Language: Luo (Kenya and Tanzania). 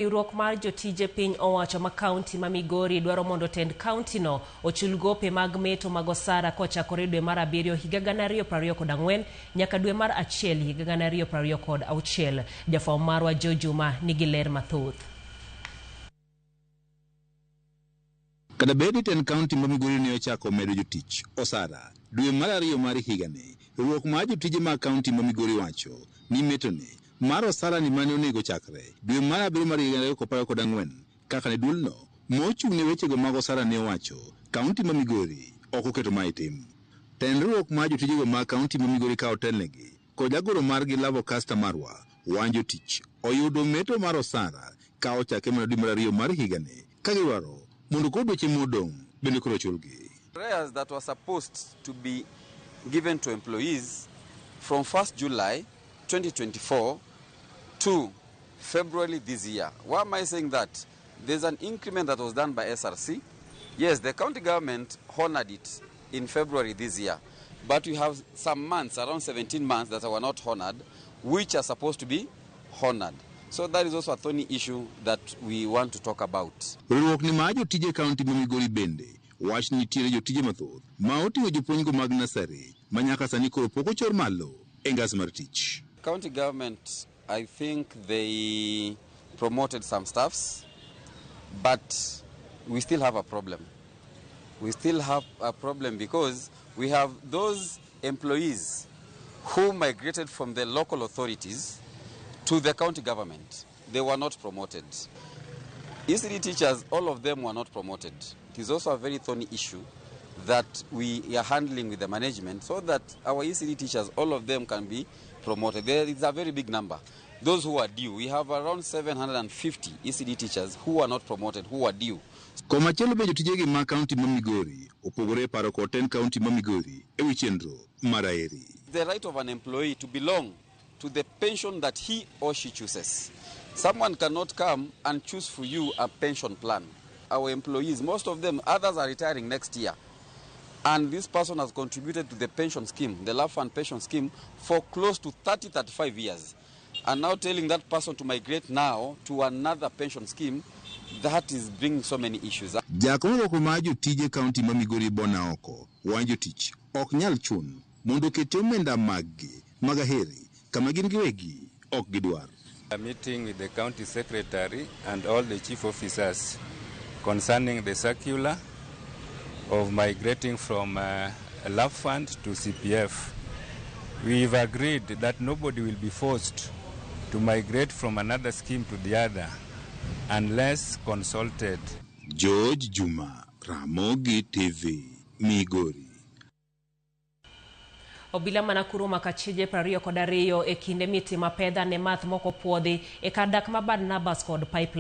Riwruok mar jotije piny owacho ma kaunti ma Migori dwaro mondo tend kauntino ochul gope mag meto mag osara kochakore dwe mar abiriyo higa 2024 nyaka dwe mar achiel higa 2026. Jafwambo marwa Joe Juma nigi ler mathoth. Kata bed ni tend kaunti ma Migori ne ochako medo jotich osara dwe mar ariyo mar higani, riwruok mar jotije mag kaunti ma Migori wacho ni metone mar osara ni mane onego chakre dwe mar abiriyo mar higa 2024 kaka ne duolno mochung' ne wechego mag osara ne owacho, kaunti ma Migori ok oketo ma e tim. Tend riwruok mar jotijego mag kaunti ma Migori ka otelnegi kod jagoro margi Lavo Caster Marwa wan jotich oyudo meto mar osara ka ochake mana dwe mar ariyo mar higani ka gidwaro mondo koro dweche modong' bende koro chulgi. Arrears that were supposed to be given to employees from 1st July 2024 to February this year. Why am I saying that? There's an increment that was done by SRC. Yes, the county government honored it in February this year. But we have some months, around 17 months, that were not honored, which are supposed to be honored. So that is also a thorny issue that we want to talk about. Riwruok ni mar jotije kaunti ma Migori bende wach ni nitiere jotije mathoth ma oting'o jopuonjgo mag nasari ma nyaka sani koro pok ochor malo e ngas mar tich. County government, I think they promoted some staffs, but we still have a problem. We still have a problem because we have those employees who migrated from the local authorities to the county government. They were not promoted. ECD teachers, all of them were not promoted. It is also a very thorny issue that we are handling with the management so that our ECD teachers, all of them can be promoted. There is a very big number. Those who are due, we have around 750 ECD teachers who are not promoted, who are due. Komachielo be jotijegi mag kaunti ma Migori opogore e paro kod tend kaunti ma Migori e wi chenro mar Aheri. The right of an employee to belong to the pension that he or she chooses. Someone cannot come and choose for you a pension plan. Our employees, most of them, others are retiring next year. And this person has contributed to the pension scheme, the Love Fund pension scheme, for close to 30, 35 years. And now telling that person to migrate now to another pension scheme, that is bringing so many issues. Jakom riwruok mar jotije kaunti ma Migori Bona oko wan jotich ok nyal chun mondo oketi omenda maggi mag Aheri kama gin giwegi ok gidwar. A meeting with the county secretary and all the chief officers concerning the circular of migrating from Love Fund to CPF. We've agreed that nobody will be forced to migrate from another scheme to the other unless consulted. George Juma, Ramogi TV, Migori. Obila ma Nakuru omako achije 22 e kinde miti mapedha ne math mok opuodhi e kar dak ma Barnabas kod Pipeline.